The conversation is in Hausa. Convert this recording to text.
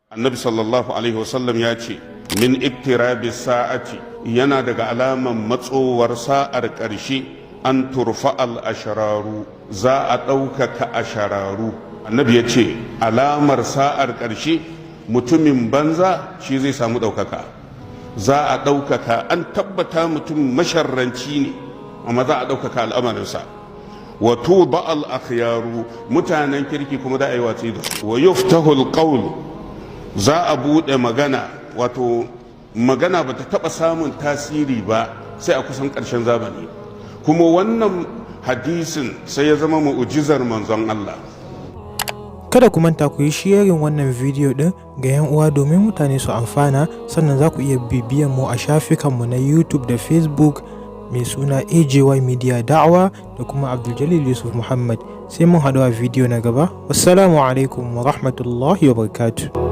Annabi sallallahu alaihi wasallam ya ce, min iktirabi sa'ati, yana daga alaman matsowar sa'ar ƙarshe, an turfa al ashararu, za a ɗaukaka ashararu. Annabi ya ce alamar sa'ar ƙarshe, mutumin banza shi zai samu ɗaukaka. Za a ɗaukaka, an tabbata mutum masharranci ne, amma za a ɗaukaka al'amarinsa. Wa tuba al akhyaru, mutanen kirki kuma da a yi watsi da su. Wa yuftahu al qawl, za a buɗe magana, wato magana ba ta taɓa samun tasiri ba sai a kusan ƙarshen zamani. Kuma wannan hadisin sai ya zama mu'ujizar manzon Allah. Kada ku manta ku yi sharing wannan bidiyo ɗin ga 'yan uwa domin mutane su amfana. Sannan za ku iya bibiyan mu a shafukanmu na YouTube da Facebook mai suna AJY Media Da'awa da kuma Abdul Yusuf Muhammad. Sai mun haɗu a bidiyo na gaba. Wassalamu alaikum wa rahmatullahi wa barakatuh.